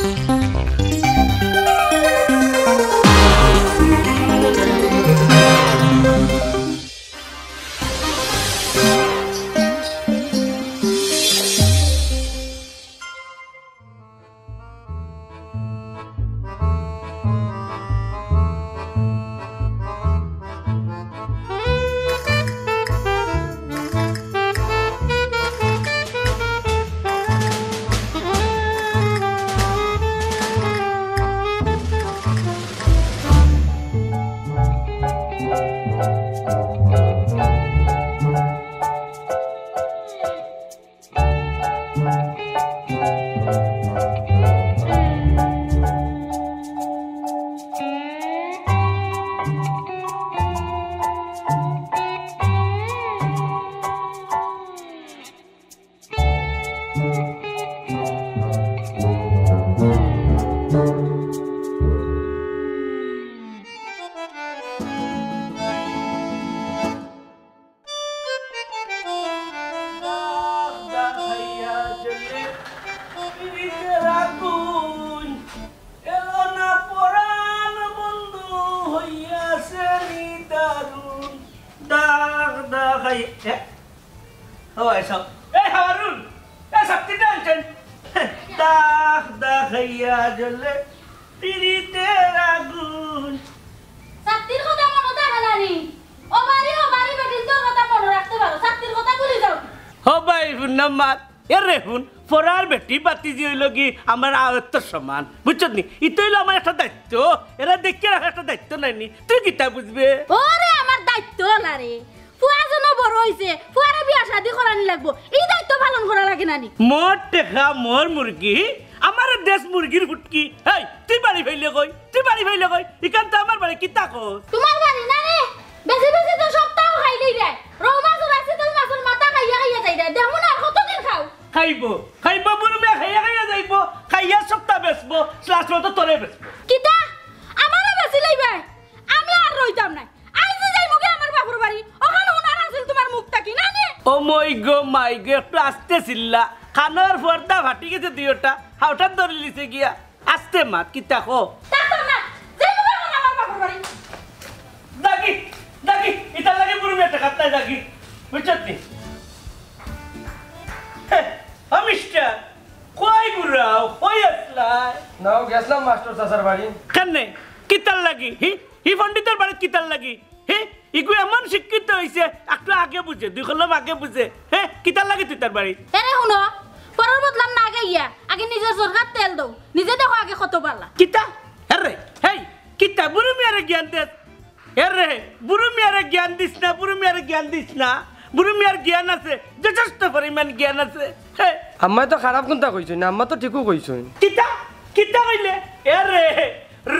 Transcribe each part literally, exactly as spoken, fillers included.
দাগ দাগ খাইয়া জ্বলে পিরিতের আগুন, এলো না পরাণ বন্ধু হইয়াছে নিদারুণ। দাগ দাগ খাই-, এ? ও, এসব। এ, হারুন, এ, শক্তি টানছেন। দাগ দাগ খাইয়া জ্বলে পিরিতের আগুন। ছাত্তির কথা মনো থাকে না নি? ও বাড়ি, ও বাড়ি বেটিন্তর কথা মনো রাখতে পারো, ছাত্তির কথা ভুলি যাও। ও ভাই, হুন না মাত। এ রে হুন, পরার বেটি বাতিজি অইলো গি আমার আয়ত্ত সমান। বুঝছত নি? ইতো অইলো আমার একটা দায়িত্ব। এরা দেখিয়া রাখার একটা দায়িত্ব নায় নি? তুই কিতা বুঝবে? ওরে আমার দায়িত্ব অলা রে। ফুয়া যেন বড় অইছে, ফুয়ারে বিয়া শাদি করানি লাগবো। ই দায়িত্ব পালন করা লাগে না নি? মোর টেকা, মোর মুরগি, আমারে দেশ মুরগির ফুটকি। হেই, তুই বাড়ি ফাইলে কই? তুই বাড়ি ফাইলে কই? ইখান তো আমার বাড়ি, কিতা কস? তোমার বাড়ি না রে? বেশি বেশি তো সপ্তাহ খাইলেই যায়। রৌ মাছ আর চিতল মাছর মাথা খাইয়া খাইয়া যাই রে। দেখো না, আর কতদিন খাও? খাইবো, খাইবো, বুরু মিয়া খাইয়া খাইয়া যাইবো। খাইয়া সপ্তাহ বেচবো, লাস্ট তো তোরে বেচবো। কিতা? আমারে বেচি লইবে? আমি আর রইতাম নায়। আইজ যাইমুগি আমার বাপর বাড়ি। ওখান হুনার আছিল তোমার মুখ থাকি না নে? ও মই গো মাই গো, একটু আস্তে চিল্লা। কানর পর্দা ফাটি গেছে দুইওটা। হাওটাত ধরি লিছে গিয়া। আস্তে মাত, কিতা কো? থাকতাম না। যাইমুগি এখন আমার বাপর বাড়ি। দাগি, দাগি, ইতার লাগি বুরু মিয়া টেকাত নাই দাগি। বুঝছত নি? হে, ও মিস্টার, কই ঘুরাও, কই আসলাই? না, ও গেছলাম মাস্টার চাচার বাড়ি। কেনে? কিতার লাগি? হি? হি পণ্ডিতর বাড়িত কিতার লাগি? হে, ইগু এমন শিক্ষিত অইছে, একটু আগে বুঝে, দুই কলম আগে বুঝে। হে, কিতার লাগি তুই তার বাড়ি? এরে হুনো, পরর বদনাম না গাইয়া, আগে নিজর জরগাত তেল দেও, নিজে দেখো আগে কত বালা। কিতা? আরে, হেই, কিতা? বুরু মিয়ারে জ্ঞান দেস? আরে, বুরু মিয়ারে জ্ঞান দিস না, বুরু মিয়ারে জ্ঞান দিস না। বুরু মিয়ার জ্ঞান আছে, যথেষ্ট পরিমাণ জ্ঞান আছে। হে। আম্মায় তো খারাপ কুন্তা কইছইন না, আম্মা তো ঠিকউ কইছইন। কিতা? কিতা কইলে? আরে,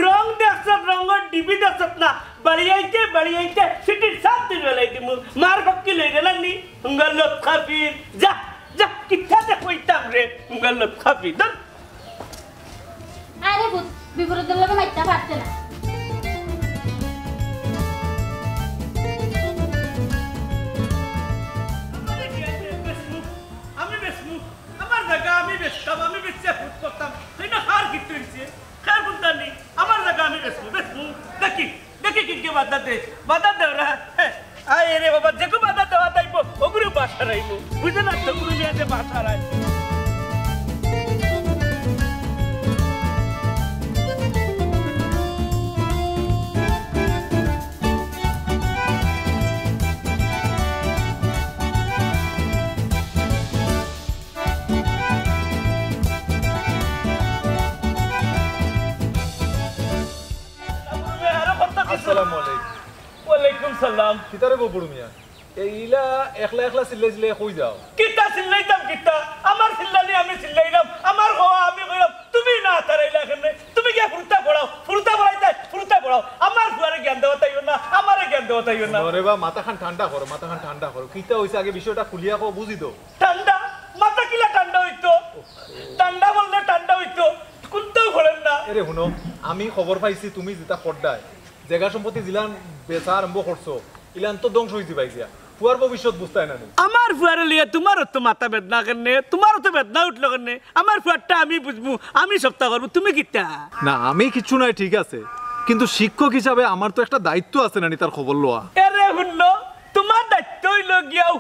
রং দেখছত, রঙর ডিবি দেখছত না। বাড়ি আইতে, বাড়ি আইতে, সিটির সাত দিন বেলাই দিমু। মার হক্কি লই গেলাম নি? হুঙ্গার লোক খাবির। যা, যা, কিতা যে কইতাম রে, হুঙ্গার লোক খাবির। ধর। আরে ভূত, বিপরীতর লগে মাইতা পারতে না। আমারে কি আছে? বেচমু। আমি বেচমু। আমার জাগা আমি বেচতাম, আমি বেচিয়া ভূত করতাম। তাই না, হার কিতা অইছে? খের বুলতানি, আমার জাগা আমি বেচমু, বেচমু। দেখি, দেখি কে কে বাধা দে, বাধা দে ওরা। হ্যাঁ, আয় রে বাবা, যেগু বাধা দেওয়া যাইবো, ওগুরে বাসা রাইবো। বুঝে না তো, গুরু নিয়ে যে বাসা রাই। আসসালামু আলাইকুম। ওয়ালাইকুম সালাম। কিতারে গো বুরু মিয়া? এই ইলা একলা একলা চিল্লাই চিল্লাই কই যাও? কিতা চিল্লাইতাম কিতা? আমার চিল্লানি আমি চিল্লাইলাম, আমার কওয়া আমি কইলাম, তুমি না তারাইলা কেনে? তুমি গিয়া ফুরুতা পড়াও, ফুরুতা পড়াইতায়, ফুরুতা পড়াও। আমার ফুয়ারে জ্ঞান দেওয়াত আইও না, আমারে জ্ঞান দেওয়াত আইও না। ওরে বা, মাথাখান ঠান্ডা করো, মাথাখান ঠান্ডা করো। কিতা অইছে আগে বিষয়টা খুলিয়া কও, বুঝি তো। ঠান্ডা? মাথা কিলা ঠান্ডা অইতো? ঠান্ডা বললে ঠান্ডা অইতো, কুন্তাও করেন না। এরে হুনো, আমি খবর পাইছি তুমি যেতা কররায়, জাগা সম্পত্তি জিলান বেচা আরম্ভ করছো, ইলান তো ধ্বংস অইযিবায় গিয়া। ফুয়ার ভবিষ্যৎ বুঝতায় না নি? আমার ফুয়ারে লইয়া তুমার অত মাথা বেদনা কেনে? তুমার অত বেদনা উঠলো কেনে? আমার ফুয়ারটা আমি বুঝমু, আমি সবতা করমু, তুমি কিতা? না, আমি কিচ্ছু নাই, ঠিক আছে, কিন্তু শিক্ষক হিসাবে আমার তো একটা দায়িত্ব আছে না নি তার খবর লওয়া। এরে হুনলো, তুমার দায়িত্ব অইলো গিয়াও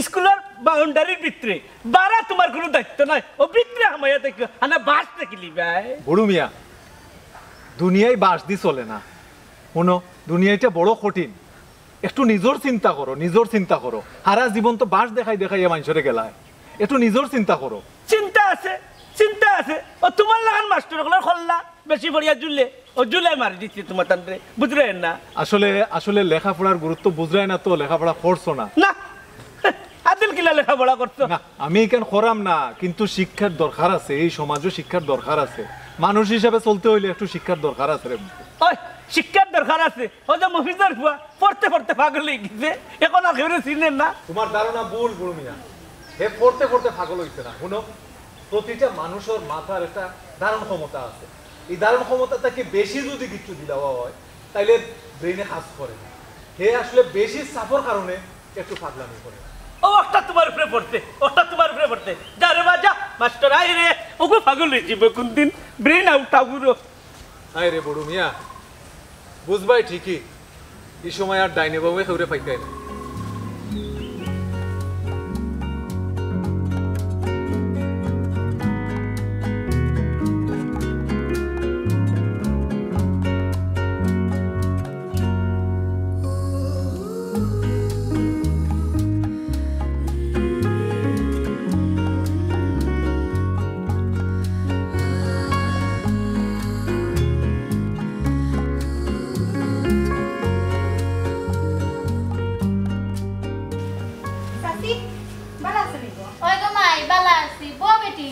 স্কুলর বাউন্ডারির ভিতরে, বারা তুমার কুনু দায়িত্ব নাই, ও ভিতরে হামাইয়া দেখিও, আনা বাস দেখিলি ভাই। বড় মিয়া, দুনিয়ায় বাস দি চলে না। হুনো, দুনিয়াটা বড় কঠিন। একটু নিজর চিন্তা করো, নিজর চিন্তা করো। হারা জীবন তো বাস দেখাই দেখাইয়া মানষরে গেলায়। একটু নিজর চিন্তা করো। চিন্তা আছে, চিন্তা আছে। ও তুমার লাখান মাস্টর অকলর খল্লা বেশি পড়িয়া জুলে, ও জুলাই মারি দিছে তুমার তানরে, বুঝরায় না? আসলে, আসলে লেখাপড়ার গুরুত্ব বুঝরায় না তো, লেখাপড়া করছো না। না, আদিল কিলা লেখাপড়া করছো? না, আমি ইখান করাম না, কিন্তু শিক্ষার দরকার আছে, এই সমাজও শিক্ষার দরকার আছে। মানুষ হিসাবে চলতে অইলে একটু শিক্ষার দরকার আছে রে। ওই, শিক্ষার দরকার আছে। ও যে মফিজর ফুয়া, পড়তে পড়তে পাগল অই গেছে, অখন আর কেউরে চিনে না। তুমার ধারণা ভুল, বড় মিয়া। হে পড়তে পড়তে পাগল অইছে না। হুনো, প্রতিটা মানুষর মাথার একটা ধারণ ক্ষমতা আছে। এই ধারণ ক্ষমতা থাকি বেশি যদি কিচ্ছু দিলাওয়া অয়, তাইলে ব্রেইনে কাজ করে না। হে আসলে বেশি চাপর কারণে একটু পাগলামি করে। ও, অটা তুমার উপরে পড়ছে, অটা তুমার উপরে পড়ছে। যা রে বা, যা। মাস্টর, আয় রে, ওগো পাগল অই যাইবো কুনদিন। ব্রেইন আউট আগুরো। আয় রে বড় মিয়া, বুঝবায় ঠিকই, ই সময় আর ডাইনে বামে কেউরে পাইতায় না। চাচি, ভালা আছইন নি গো? ওই গো মাই, ভালা আছি। বও বেটি,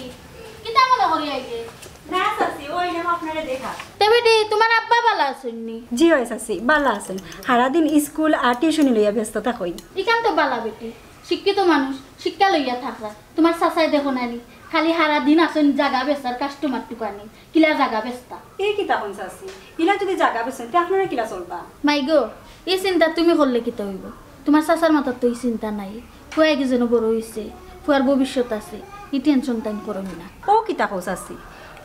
কিতা মনো করি আইলে? না চাচি, ওই নাম আপনারে দেখা। তে বেটি, তুমার আব্বা ভালা আছইন নি? জি অয় চাচি, ভালা আছইন। হারা দিন স্কুল আর টিউশনি লইয়া ব্যস্ত থাকইন। ইখান তো ভালা বেটি, শিক্ষিত মানুষ, শিক্ষা লইয়া থাকরা। তুমার চাচায় দেখো না নি, খালি হারা দিন আছইন জাগা বেচার, কাস্টমার টুকানি। কিলা জাগা বেচতা? এ কিতা কইন চাচি? ইলা যদি জাগা বেচইন, তে আপনারা কিলা চলবা? মাই গো, ই চিন্তা তুমি করলে কিতা অইবো? তুমার চাচার মাথাত তো ই চিন্তা নাই। ফুয়া এগু যেন বড় অইছে, ফুয়ার ভবিষ্যৎ আছে, ই টেনশন তাইন করইন না। ও কিতা কও চাচি?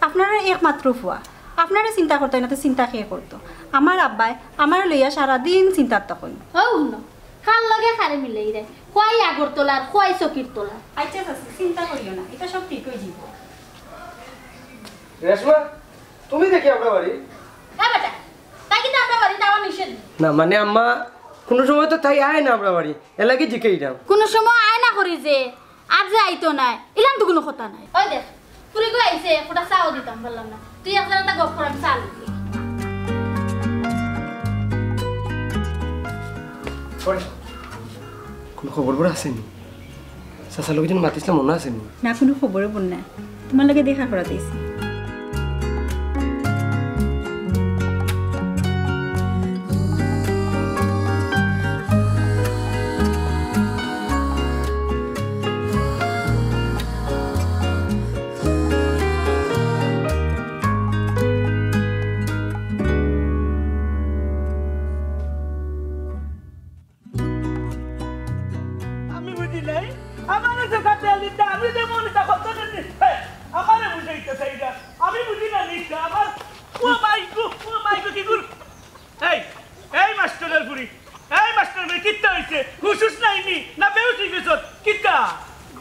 আপনারা একমাত্র ফুয়া, আপনারা চিন্তা করতায় না, তে চিন্তা কে করতো? আমার আব্বায় আমারে লইয়া সারাদিন চিন্তাত থাকইন। ও হুনো, কার লগে কারে মিলাইরায়? কয় আগরতলার, কয় চকির তলা। আচ্ছা চাচি, চিন্তা করিও না, ইতা সব ঠিক অই যাইবো। রেশমা, তুমি দেখি আমরার বাড়ি? হ্যাঁ বেটা, তাই কিন্তু আমরার বাড়িত আওয়া নিষেধ। না, মানে আম্মা, কুনু সময় তো তাই আয় না আমরার বাড়ি, এরলাগি জিকাইরাম। কুনু সময় আয় না করি যে, আর যে আইতো নায়, ইলান তো কুনু কথা নাই। ওই দেখ, ফুরিগু আইছে, ফুটা চাও দিতাম পারলাম না। তুই এক জাগাত গপ কর, আমি চা লই। কুনু খবর বড় আছে নি? চাচার লগে যেন মাতিছিলাম, মনো আছে নি? না, কুনু খবর বড় নাই। তুমার লগে দেখা করাত আইছি। আমি বুঝি নাই, আমারে যে কাটে আলি দা, আমি যে মনে তা কত দিন, এই, আমারে বুঝাইতে চাই না, আমি বুঝি না নিশা, আমার, ও মাই গো, ও মাই গো, কি গুর, এই, এই মাস্টরের ফুরি, এই মাস্টর ভাই, কিতা অইছে? হুশ হুশ নাই নি? না বেহুশ অই গেছস? কিতা?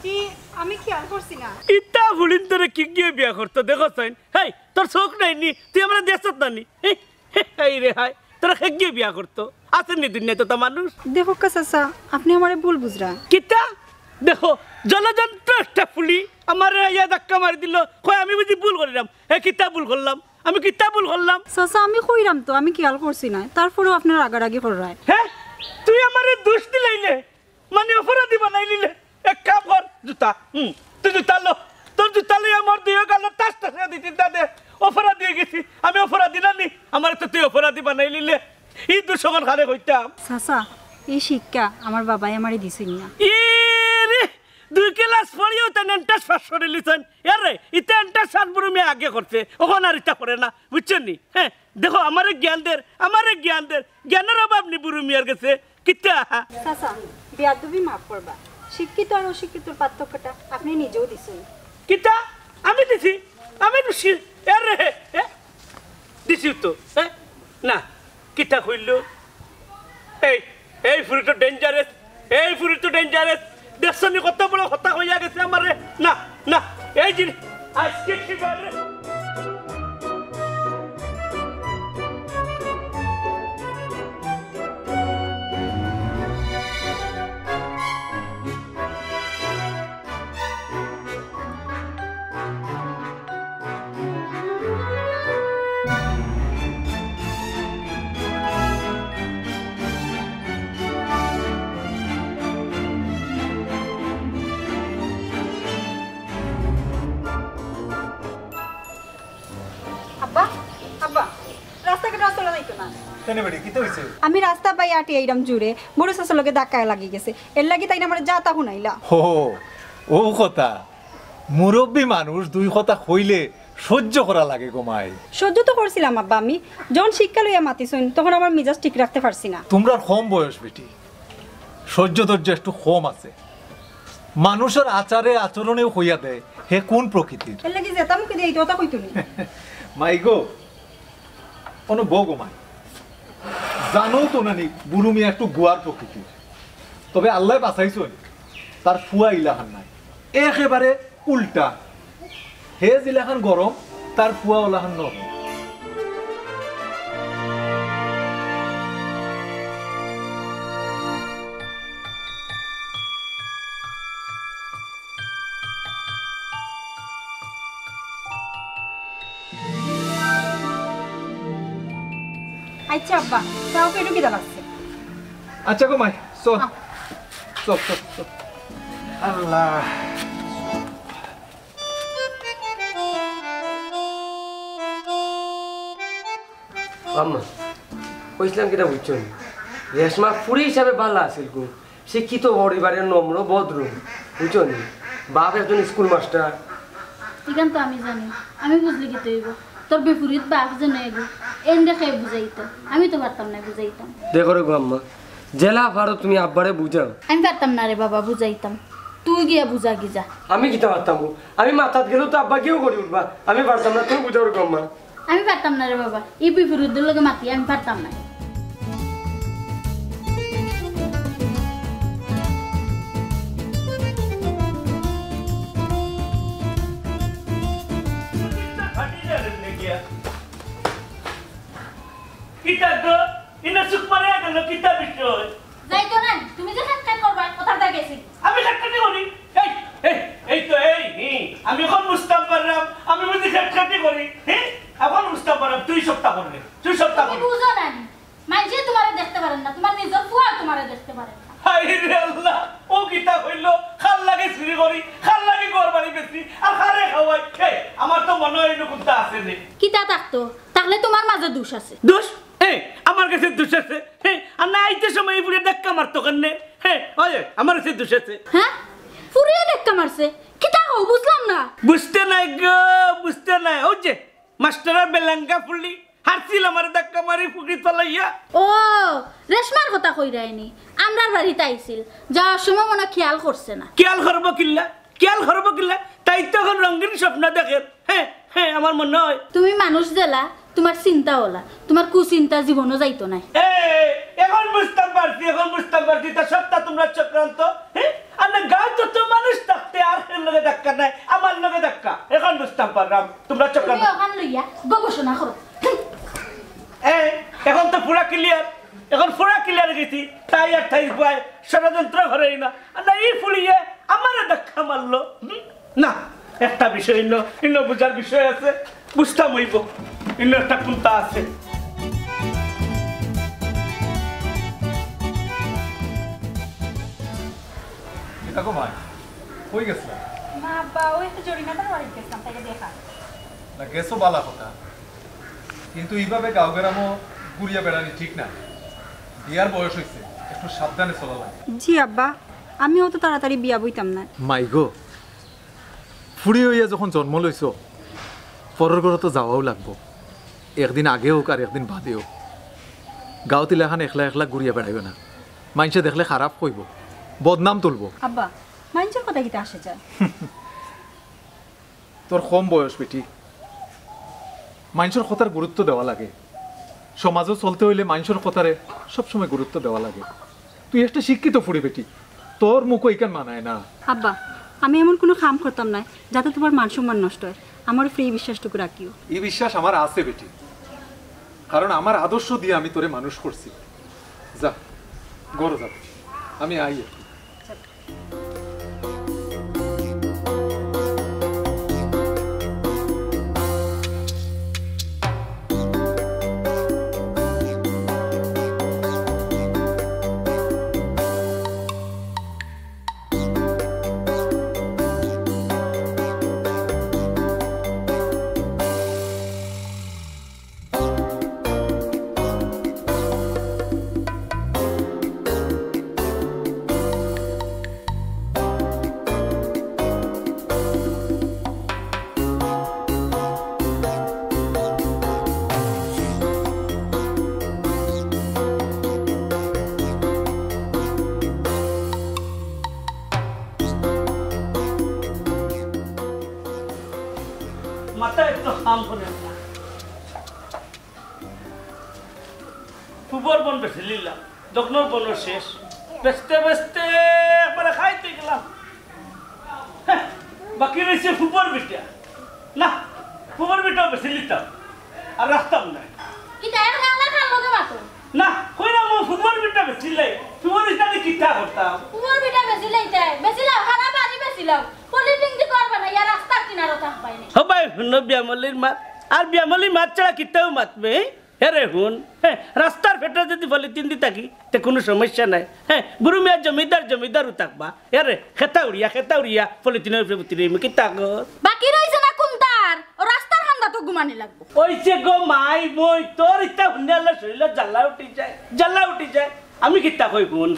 জি, আমি খেয়াল করছি না। ইতা ফুলিন তোরে কিগিয়ে বিয়া করতো, দেখো চাইন। হেই, তোর চউখ নাই নি? তুই আমারে দেখছত না নি? হি, হি, হায় রে হায়, তোরে কিগিয়ে বিয়া করতো? আছে নি দুনিয়াত অতা মানুষ? দেখউক্কা চাচা, আপনে আমারে ভুল বুঝরা। কিতা? দেখো, জলযন্ত্র একটা ফুলি আমারে আইয়া ধাক্কা মারি দিল। কয়, আমি বুঝি ভুল করিরাম? হে, কিতা ভুল করলাম? আমি কিতা ভুল করলাম? চাচা, আমি কইরাম তো, আমি খেয়াল করছি না, তারপরেও আপনে রাগারাগি কররায়। হে, তুই আমারে দোষ দিলাইলে, মানে অপরাধী বানাইলিলে। এক কাম কর, জুতা, হুম, তুই জুতা ল, তোর জুতা লইয়া আমার দুইও গালো টাস টাস দিতি দা দে। অপরাধী অই গেছি, আমি অপরাধী না নি? আমারে তো তুই অপরাধী বানাইলিলে। ই দুঃসময় কারে কইতাম? চাচা, এই শিক্ষা আমার বাবায় আমারে দিছইন না। এ রে, দুই ক্লাস পড়িয়াউ তাইন এন্টাস পাস করিলিছইন। এ রে, ইতা এন্টাস পাস বুরু মিয়া আগে করছে, অখন আর ইতা করে না, বুঝছইন নি? হ্যাঁ, দেখো, আমারে জ্ঞান দের, আমারে জ্ঞান দের, জ্ঞানর অভাব নি বুরু মিয়ার গেছে। কিতা? চাচা, বেয়াদবি মাফ করবা। শিক্ষিত আর অশিক্ষিতর পার্থক্যটা আপনি নিজেও দিছেন। কিতা? আমি দিছি? আমি দিছি? এ রে, এ? দিছি তো, এ? না, কিতা কইল? এই, এই ফুরি তো dangerous, এই ফুরি তো dangerous। দেখছনি কত বড় কথা কইয়া গেছে আমারে। না, না, এই জিনিস আজকে কি বারে? আব্বা, আব্বা, রাস্তাঘাট রাস্তা চলা যাইতো না। কেনে বেটি, কিতা অইছে? আমি রাস্তা বায় আটি আইরাম জুরে, বুরু চাচার লগে ধাক্কা লাগি গেছে। এর লাগি তাইন আমারে যা তা হুনাইলা। হো, অউ কথা। মুরব্বি মানুষ দুই কথা কইলে সহ্য করা লাগে গো মাই। সহ্য তো করছিলাম আব্বা, আমি যখন শিক্ষা লইয়া মাতিছইন, তখন আমার মিজাজ ঠিক রাখতে পারছি না। তুমরার কম বয়স বেটি, সহ্য ধৈর্য একটু কম আছে। মানুষর আচারে আচরণেও কইয়া দেয়, হে কোন প্রকৃতির। এর লাগি যেতা মুখে দিয়া এইটা কথা কইতো নি। মাই গো, অনো বও গো মাই। জানো তো নানি, বুরু মিয়া একটু গুয়ার প্রকৃতির। তবে আল্লায় বাঁচাইছইন, তার ফুয়া ইলাখান নায়, একেবারে উল্টা। হে যেলাখান গরম, তার ফুয়া ওলাখান নরম। আচ্ছা আব্বা, তাও পেটু কিতা লাগছে? আচ্ছা গো মাই, চল। আহ। চল, চল, চল। আল্লাহ। আম্মা, কইছিলাম কিতা বুঝছো নি? রেশমা ফুরি হিসাবে ভালা আছিল গো। শিক্ষিত পরিবারের, নম্র ভদ্র, বুঝছো নি? বাপ একজন স্কুল মাস্টার। ইখান তো আমি জানি, আমি বুঝলে কিতা অইবো? তোর বিপরীত বাপ যেন এগো, এন দেখে বুঝাইতো, আমি তো পারতাম না বুঝাইতাম। দেখো রে গো আম্মা, যেলা পারো তুমি আব্বারে বুঝাও। আমি পারতাম না রে বাবা বুঝাইতাম, তুই গিয়া বুঝা গি যা। আমি কিতা পারতাম গো? আমি মাথাত গেলেও তো আব্বা গিয়েও করি উঠবা, আমি পারতাম না, তুমি বুঝাও রে গো আম্মা। আমি পারতাম না রে বাবা, ই বিপরীতর লগে মাতি আমি পারতাম না। কিতা গো? ইনো চুপ মারিয়া গেল, কিতা বিষয়? যাইতো না, তুমি যে খেট খেট করবা, কথাটা গেছি। আমি খেটখেটি করি? এই, এই, এই তো এই, হি, আমি অখন বুঝতাম পারলাম, আমি বুঝি খেটখেটি করি, হি? অখন বুঝতাম পারলাম, তুই সবতা করবে, তুই সবতা তুমি করবে। বুঝো না নি? মানষে তুমারে দেখতে পারের না, তুমার নিজর ফুয়াও তুমারে দেখতে পারের না। হায় রে আল্লাহ, অউ কিতা কইলো? কার লাগি চুরি করি, কার লাগি ঘর বাড়ি বেচি, আর কারে খাওয়াই? এই, আমার তো মনে অয় ইনো কুন্তা আছে রে। কিতা থাকতো? থাকলে তুমার মাঝে দুষ আছে। দুষ? এই, আমার গেছে দুষ আছে? এই, আর না আইতে সময় ই ফুড়িয়ে ধাক্কা মারতো কেনে? হ্যাঁ, ওই, আমার গেছে দুষ আছে। হ্যাঁ? ফুড়িয়ে ধাক্কা মারছে? কিতা কও? বুঝলাম না। বুঝতে নাই গো, বুঝতে নাই। অউ যে, মাস্টারর বেলেঙ্গা ফুড়ি, হারছিল আমারে ধাক্কা মারি পুকুরিত ফালাইয়া। ও, রেশমার কথা কইরায় নি? আমরার বাড়িত আইছিল, যাওয়ার সময় মনে অয় খেয়াল করছে না। খেয়াল করবো কিল্লা? খেয়াল করবো কিল্লা? তাই তো অখন রঙিন স্বপ্ন দেখের। হ্যাঁ, হ্যাঁ, আমার মনে অয়। তুমি মানুষ যেলা, তুমার চিন্তা অলা, তুমার কুচিন্তা জীবনও যাইতো নায়। এ, অখন বুঝতাম পারছি, অখন বুঝতাম পারছি, ইতা সবতা তুমরার চক্রান্ত। হ্যাঁ? আর না, গাঁওত তো মানুষ থাকতে আর এর লগে ধাক্কা নাই, আমার লগে ধাক্কা। অখন বুঝতাম পারলাম, তুমরার চক্রান্ত। তুমি অখান লইয়া গবেষণা করো। এ, অখন তো পুরা clear, অখন পুরা clear গেছি। তাই আর তাই উপায়, ষড়যন্ত্র করেই না। আর না, ই ফুড়িয়ে আমারে ধাক্কা মারলো। হুম? না, একটা বিষয় ইনো, ইনো বুঝার বিষয় আছে, বুঝতাম অইবো, ইনো একটা কুন্তা আছে। কিতা গো মাই, কই গেছলা? না আব্বা, অউ একটু জরিনাদার বাড়িত গেছলাম, তাইরে দেখা। না, গেছো ভালা কথা, কিন্তু ইভাবে গাঁও গেরামো ঘুরিয়া বেড়ানি ঠিক না। বিয়ার বয়স অইছে, একটু সাবধানে চলা লাগে। জি আব্বা, আমি অত তাড়াতাড়ি বিয়া বইতাম না। মাই গো, ফুড়ি অইয়া যখন জন্ম লইছো, পরর ঘরো তো যাওয়াউ লাগবো। একদিন আগে অউক আর একদিন বাদে অউক। গাঁওত ইলাখান একলা একলা ঘুরিয়া বেড়াইও না। মাইনষে দেখলে খারাপ কইবো, বদনাম তুলবো। আব্বা, মাইনষর কথা কিতা আসে যায়? তোর কম বয়স বেটি, মাইনষর কথার গুরুত্ব দেওয়া লাগে। সমাজো চলতে অইলে মাইনষর কথারে সবসময় গুরুত্ব দেওয়া লাগে। তুই একটা শিক্ষিত ফুড়ি বেটি, তোর মুখো ইখান মানায় না। আব্বা, আমি এমন কুনু কাম করতাম নায় যাতে তুমার মান সম্মান নষ্ট অয়। আমার উপরে ই বিশ্বাসটুকু রাখিও। ই বিশ্বাস আমার আছে বেটি, কারণ আমার আদর্শ দিয়া আমি তোরে মানুষ করছি। যা, ঘরো যা বেটি, আমি আই আর কি। মাথা একটু কাম করে না। ফুবর বন বেচিলিলাম, দক্ষিণর বনও শেষ। বেচতে বেচতে একবারে খাইতে গেলাম। হ্যাঁ, বাকি রইছে ফুবর ভিটা। না, ফুবর ভিটাও বেচিলিতাম, আর রাখতাম না। কিতা এক লাখ লাখ আর লগে মাতো? না, কইরাম ফুবর ভিটা বেচিলাই, ফুবর ভিটা আমি কিতা করতাম? ফুবর ভিটা বেচিলাই তাই, বেচিলাও, হারা বাড়ি বেচিলাও। পলিথিন দি ঘর বানাইয়া রাস্তার কিনারো থাকবায় নি। হবায় হুনো বিয়ামলির মাত, আর বিয়ামলি মাত ছাড়া কিতাও মাতবে? হেরে হুন, হে, রাস্তার পেটো যদি পলিথিন দি থাকি, তে কুনু সমস্যা নাই। হে, বুরু মিয়া জমিদার, জমিদারউ থাকবা। হেরে, খেতা উড়িয়া, খেতা উড়িয়া, পলিথিনর উপরে বুতি রইমু, কিতা কর? বাকি রইছে না কুনতার? ও রাস্তার কান্দাত ঘুমানি লাগবো। অইছে গো মাই, মই, তোর ইতা হুনিয়া আল্লাহ শরীরো জ্বালা উঠি যায়, জ্বালা উঠি যায়। আমি কিতা কই হুন,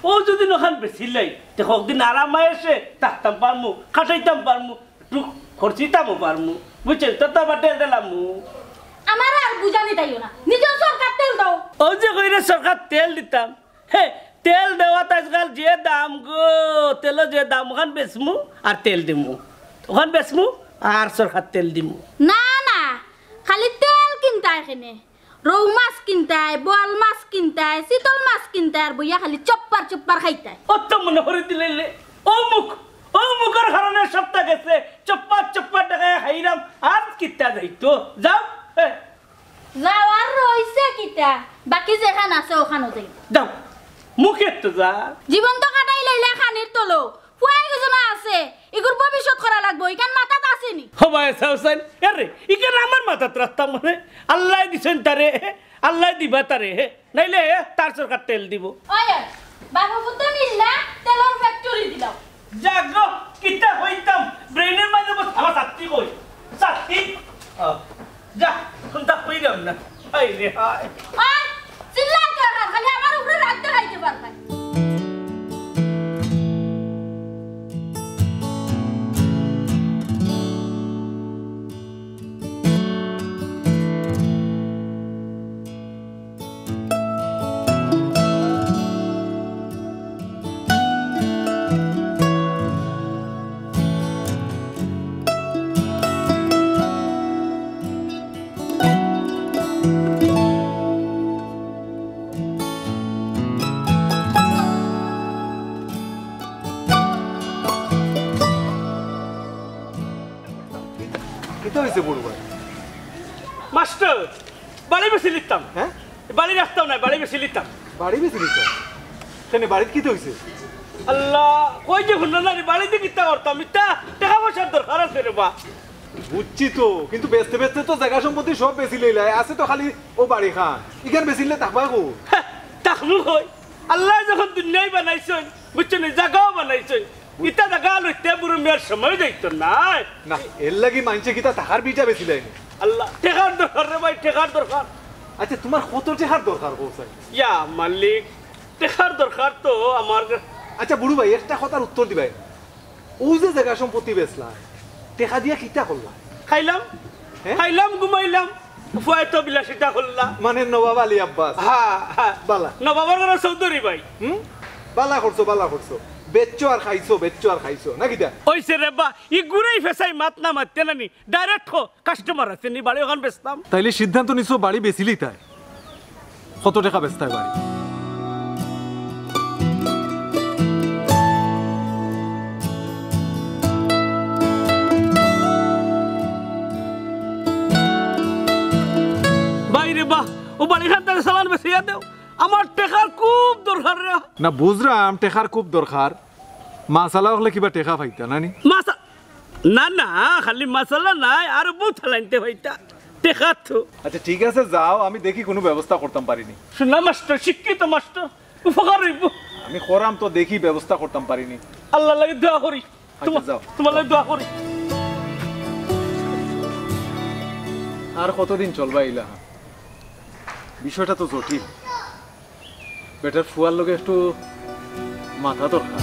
অউ যদি অখান বেচিলাই, তে কতদিন আরাম আয়েশে থাকতাম পারমু, খাটাইতাম পারমু, একটু খরচিতামও পারমু, বুঝছো? তো তো আবার তেল দিলামু। আমারে আর বুঝানি তাইও না, নিজেও সরকার তেল দাও। অউ যে কইরে সরকার তেল দিতাম, হে, তেল দেওয়াত আজকাল যে দাম গো, তেলও যে দাম, অখান বেচমু আর তেল দিমু, অখান বেচমু আর সরকার তেল দিমু। না না, খালি তেল কিনতায় কেনে? রউ মাছ কিনতায়, বোয়াল মাছ কিনতায়, চিতল মাছ কিনতায়, আর বইয়া খালি চপ্পার চপ্পার খাইতায়। অত মনে করি দিলাইলে, অউ মুখ, অউ মুখর কারণে সপ্তা গেছে, চপ্পার চপ্পার টেকায় খাইরাম, আর কিতা যাইতো? যাও, এ। যাওয়ার রইছে কিতা? বাকি যেখান আছে অখানও যাইবো। যাও, মুখে তো যা। জীবন তো কাটাইলাইলা খানির তলো, পুয়াই গজনা আছে, ইগুর ভবিষ্যৎ করা লাগবো, ইখান মাথাত আছে নি? হবায় চাও চাইন, আরে, ইখান আমার মাথাত রাখতাম মানে, আল্লায় দিছইন তারে, আল্লায় দিবা তারে, নাইলে তার সরকার তেল দিবো। ওই, ওই, বাবু বুদ্ধ মিল্লা, তেলর factory দিলাও। যা গো, কিতা কইতাম, brain-এর মাঝে বস, আমার ছাত্রী কই? ছাত্রী? আহ, যা, কুন্তা কইরাম না। হায় রে হায়। আর চিল্লাইতে আর খালি আমার উপরে রাগ দেখাইতে পারবায়। কিতা অইছে বড় ভাই? মাস্টার, বাড়ি বেচিলিতাম। হ্যাঁ? বাড়ি রাখতাম না, বাড়ি বেচিলিতাম। বাড়ি বেচিলিতাম? কেনে, বাড়িত কিতা অইছে? আল্লাহ, কই যে হুনো না রে, বাড়িত কিতা করতাম? ইতা টেকা পয়সার দরকার আছে রে বা। বুঝছি তো, কিন্তু বেচতে বেচতে তো জাগা সম্পত্তি সব বেচিলাইলায়, আছে তো খালি অউ বাড়িখান। ইখান বেচিলে থাকবায় কই? হ্যাঁ, থাকমু কই? আল্লায় যখন দুনিয়াই বানাইছইন, বুঝছো নি, জাগাও বানাইছইন, ইতা জাগা লইতে বুড়া মিয়ার সময় যাইতো নায়। না, এরলাগি মাইনষে কিতা থাকার ভিটা বেচিলায়নি? আল্লাহ, টেকার দরকার রে ভাই, টেকার দরকার। আচ্ছা, তুমার কত টেকার দরকার কও চাই? ইয়া মালিক, টেকার দরকার তো আমার। আচ্ছা বড় ভাই, একটা কথার উত্তর দিবায়। অউ যে জাগা সম্পত্তি বেচলায়, টেকা দিয়া কিতা করলায়? খাইলাম, হ্যাঁ? খাইলাম, ঘুমাইলাম, ফুয়ায় তো বিলাসিতা করলা। মানে নবাব আলী আব্বাস। হ্যাঁ, হ্যাঁ। বালা। নবাবর ঘরর চৌধুরী ভাই। হুম? বালা করছো, বালা করছো। বেচছো আর খাইছো, বেচছো আর খাইছো। না কিতা? ওইছে রে বা, ই ঘুরাই ফেসাই মাত না মাততে নানি। Direct কও, customer আছে নি, বাড়ি অখান বেচতাম। তাইলে সিদ্ধান্ত নিছো বাড়ি বেচিলিতায়? কত টেকা বেচতায় বাড়ি? ভাই রে বা, অউ বাড়িখান তাইলে চালান বেচিয়া দেও। আমার টেকার খুব দরকার রে। না, বুঝরাম টেকার খুব দরকার। মাসালা অকলে কিবা টেকা পাইতা নানি? মাসা-, না, না, খালি মাসালা নায়, আরো বউত হালাইনতে পাইতা। টেকা তো। আচ্ছা, ঠিক আছে, যাও, আমি দেখি কুনু ব্যবস্থা করতাম পারি নি। শুনলাম মাস্টার, শিক্ষিত মাস্টার, উপকার অইবো। আমি করাম তো, দেখি ব্যবস্থা করতাম পারি নি। আল্লার লাগি দোয়া করি। আচ্ছা, তোমার, যাও। তোমার লাগি দোয়া করি। আর কতদিন চলবা ইলা? বিষয়টা তো জটিল। বেটার ফুয়ার লগে একটু মাতা দরকার।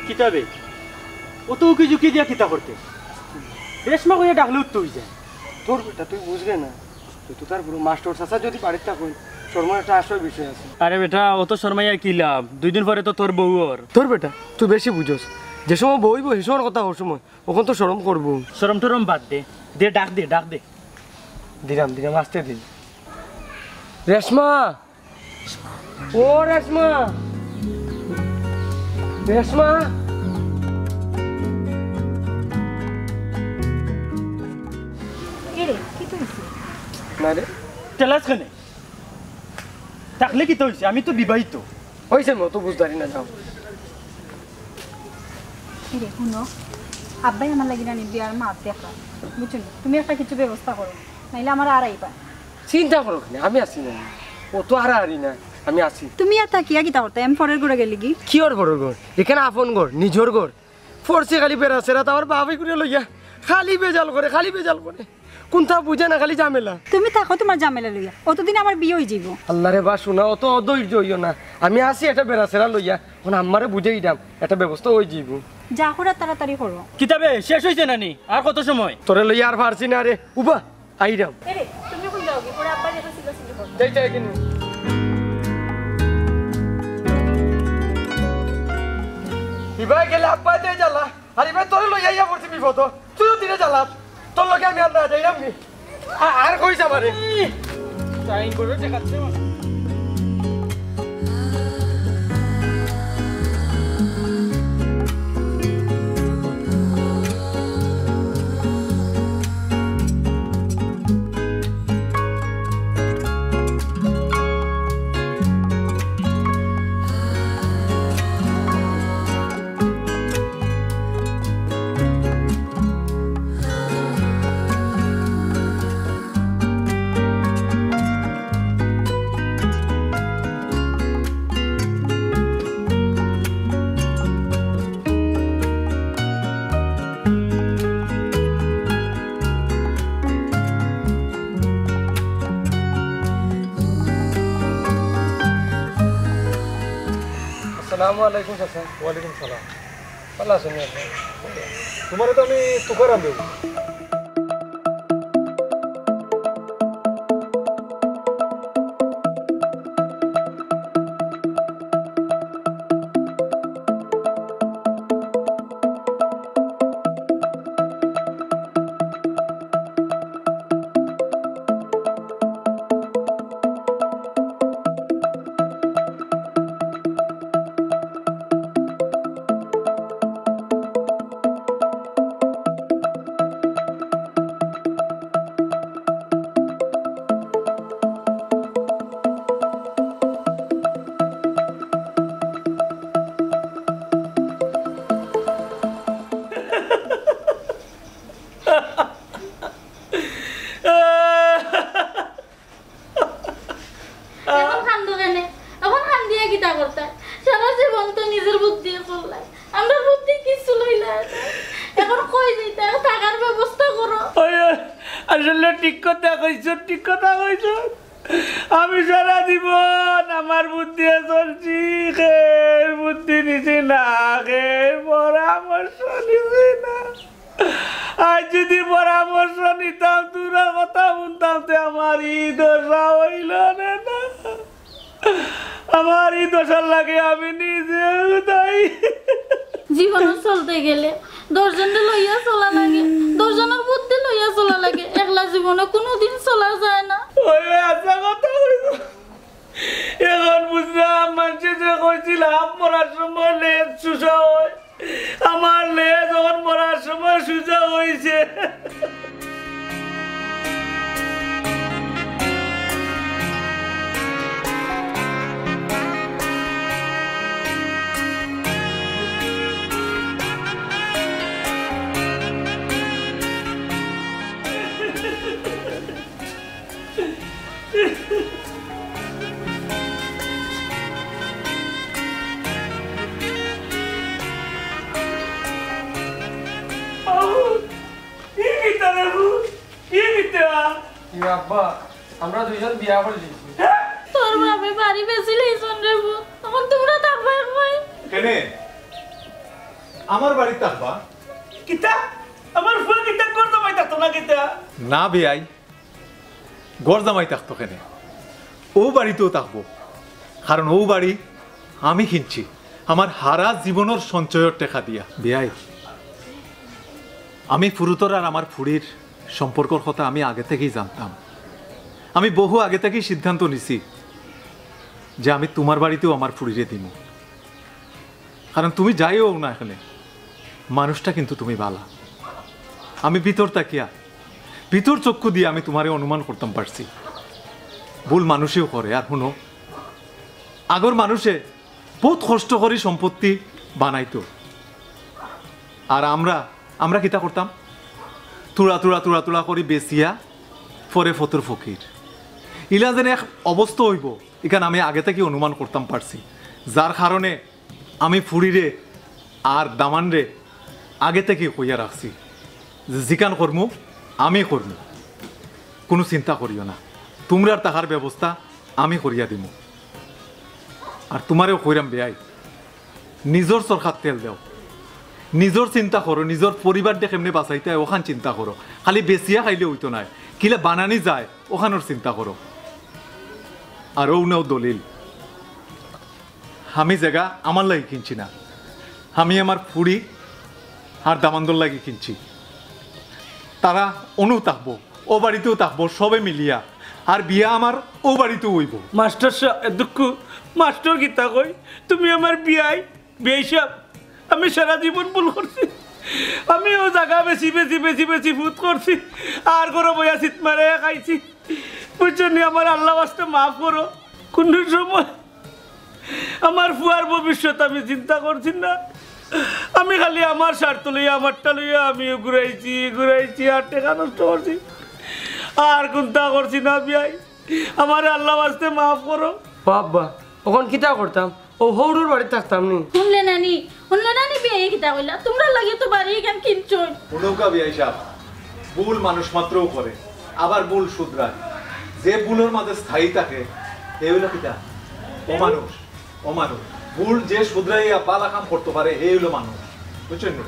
কিতা বে? অত উকি ঝুঁকি দিয়া কিতা করতে? রেশমা কইয়া ডাকলেউ তো অই যায়। তোর বেটা, তুই বুঝরে না। তুই তো তার বুড়ো মাস্টার চাচা যদি বাড়িত থাকইন, শরমর একটা আশ্রয় বিষয় আছে। আরে বেটা, অত শরমাইয়া কি লাভ? দুই দিন পরে তো তোর বউ অর। তোর বেটা, তুই বেশি বুঝস। যে সময় বউ অইবো, হে সময়র কথা অউ সময়। অখন তো শরম করবো। শরম টরম বাদ দে। দে, ডাক দে, ডাক দে। দিলাম, দিলাম, আস্তে দিন। রেশমা! ও রেশমা! রেশমা! এরে, কিতা অইছে? না রে। টেলাস কেনে? ডাকলে কিতা অইছে? আমি তো বিবাহিত। অইছে, আমি অত বুঝদারি না, যাও। এরে, হুনো, আব্বায় আমার লাগি নানি বিয়ার মাত দেখরা, বুঝছো নি? তুমি একটা কিছু ব্যবস্থা করো, নাইলে আমার আর আইবা। চিন্তা করো কেনে, আমি আছি না। অত হারাহারি না, আমি আছি। তুমি আর থাকিয়া কিতা করতায়? আমি পরের ঘরো গেলিগি। কিওর পরের ঘর? ইখান আপন ঘর, নিজর ঘর। পড়ছি খালি বেড়া ছেড়া, তার বাপ ইগুরে লইয়া খালি বেজাল করে, খালি বেজাল করে। কুন্তা বুঝে না, খালি ঝামেলা। তুমি থাকো তুমার ঝামেলা লইয়া, অতদিন আমার বিয়া অইযিবো। আল্লারে বা হুনো, অত অধৈর্য অইও না। আমি আছি একটা বেড়া ছেড়া লইয়া, অখন আম্মারে বুঝাই দিতাম, একটা ব্যবস্থা অইযিবো। যা করার তাড়াতাড়ি করো। কিতা বে, শেষ অইছে না নি? আর কত সময়? তোরে লইয়া আর পারছি না রে। উবা, আইরাম। এরে, তুমি অখন যাওগি, পরে আব্বা যেতা চিল্লাচিল্লি করবা। যাই, যাই, কিনু। ইবায় গেলে আব্বায় তে জ্বালা, আর ইবায় তোরে লইয়া আইয়া পড়ছি বিপদো। তুইও দিনে জ্বালাত, তোর লগে আমি আর না যাইরাম নি। আ-, আর কইছ আমারে। টাইম করে দেখাচ্ছে আমার। আসসালামু আলাইকুম চাচা। ওয়ালাইকুম সালাম। ভালা আছইন নি আপনে? তুমারে তো আমি তুকারাম দেব। কথা কইছো, ঠিক কথা কইছো। আমি সারা জীবন আমার বুদ্ধি চলছি, কেউর বুদ্ধি নিছি না, কেউর পরামর্শ নিছি না। আজ যদি পরামর্শ নিতাম, তোরা কথা শুনতাম, তে আমার ই দশা হইল না, না। আমার ই দশার লাগে আমি নিজে দায়ী। জীবনে চলতে গেলে দশজনরে লইয়া চলা লাগে, দশজনর বুদ্ধি লইয়া চলা লাগে। একলা জীবনে কোনোদিন চলা যায় না। ওই, ওই, আচ্ছা কথা কইছো। এখন বুঝলাম, মানুষে যে কইছিল, হাফ মরার সময় লেজ চুষা হয়, আমার লেজ এখন মরার সময় সুজা হইছে। বাবু, ই কিতা রে বু? ই কিতা? ই আব্বা, আমরা দুইজন বিয়া করি দিছি। তোর বাপে বাড়ি বেচি লাইছন রে বু। এখন তোমরা থাকবা এক ভাই। কেনে? আমার বাড়িত থাকবা? কিতা? আমার ফুয়া কিতা করতে পাইতা তো না কিতা? না বিয়াই, ঘর জামাই থাকতো কেনে? অউ বাড়িতেউ থাকবো, কারণ অউ বাড়ি আমি কিনছি আমার হারা জীবনর সঞ্চয়র টেকা দিয়া। বিয়াই, আমি ফুরুতর আর আমার ফুড়ির সম্পর্কর কথা আমি আগে থাকি জানতাম। আমি বহু আগে থাকি সিদ্ধান্ত নিছি যে আমি তুমার বাড়িতেউ আমার ফুড়িরে দিমু। কারণ তুমি যাই অও না কেনে, মানুষটা কিন্তু তুমি বালা। আমি ভিতর থাকিয়া, ভিতর চক্ষু দিয়া আমি তুমারে অনুমান করতাম পারছি। ভুল মানুষেউ করে। আর হুনো, আগর মানুষে বউত কষ্ট করি সম্পত্তি বানাইতো। আর আমরা, আমরা কিতা করতাম? তুড়া তুড়া, তুড়া তুড়া করি বেচিয়া পরে ফতুর ফকির। ইলা যেন এক অবস্থা অইবো, ইখান আমি আগে থাকি অনুমান করতাম পারছি, যার কারণে আমি ফুড়িরে আর দামানরে আগে থাকি কইয়া রাখছি যে জিকান করমু, আমি করমু, কুনু চিন্তা করিও না, তুমরার থাকার ব্যবস্থা আমি করিয়া দিমু। আর তুমারেও কইরাম বেয়াই, নিজর চরকাত তেল দেও, নিজর চিন্তা করো, নিজর পরিবাররে কেমনে বাচাইতায় অখান চিন্তা করো। খালি বেচিয়া খাইলে অইতো নায়, কিলা বানানি যায় অখানর চিন্তা করো। আর অউ নেও দলিল, আমি জেগা আমার লাগি কিনছি না, আমি আমার ফুড়ি আর দামান্দর লাগি কিনছি। তারা অনো থাকবো, অউ বাড়িতেউ থাকবো, সবে মিলিয়া। আর বিয়া আমার অউ বাড়িতেউ অইবো। মাস্টার সাব, এ দুঃখ, মাস্টার কিতা কই? তুমি আমার বিয়াই, বিয়াই সাব, আমি সারা জীবন ভুল করছি। আমি অউ জাগা বেচি, বেচি, বেচি, বেচি ফুত করছি, আর ঘরো বইয়া চিত মারে খাইছি। বুঝছো নি? আমার আল্লাহ ওয়াস্তে মাফ করো। কুনু সময় আমার ফুয়ার ভবিষ্যৎ আমি চিন্তা করছি না। আমি খালি আমার স্বার্থ লইয়া, আমারটা লইয়া আমি ঘুরাইছি, ঘুরাইছি, আর টেকা নষ্ট করছি। আর কুন্তা করছি না, বিয়াই। আমারে আল্লাহ ওয়াস্তে মাফ করো। ও আব্বা, অখন কিতা করতাম? অউ হউরর বাড়িত থাকতাম নি? হুনলে না নি? হুনলে না নি বিয়াইয়ে কিতা কইলা? তুমরার লাগিউ তো বাড়ি ইখান কিনছইন। হুনউক্কা বিয়াই সাব, ভুল মানুষ মাত্রউ করে, আবার ভুল শুধরায়। যে ভুলর মাঝে স্থায়ী থাকে, হে অইলো কিতা? অমানুষ, অমানুষ। ভুল যে শুধরাইয়া বালা কাম করতো পারে, হে অইলো মানুষ। বুঝছইন নি?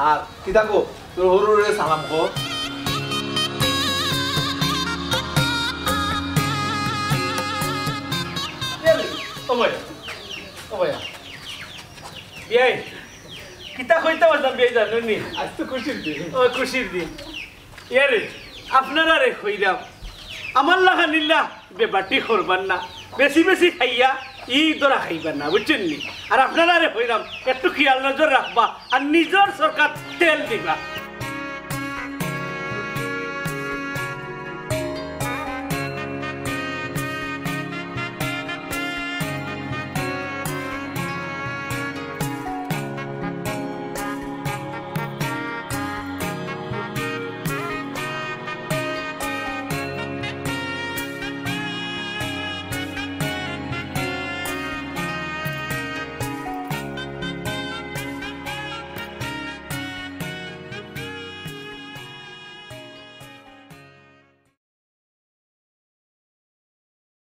আর কিতা কও, তোর হউররে সালাম কও। ও ভাই, ও ভাইয়া। বিয়াই, কিতা কইতাম আছলাম বিয়াই জানো নি? আজ তো খুশির দিন। ও, খুশির দিন। ইয়ারে, আপনারারে কইরাম, আমার লাখান ইলা বেবাটি করবা না, বেশি বেশি খাইয়া ই ধরা খাইবা না, বুঝছইন নি? আর আপনারারে কইরাম, একটু খিয়াল নজর রাখবা, আর নিজর চরকাত তেল দিবা।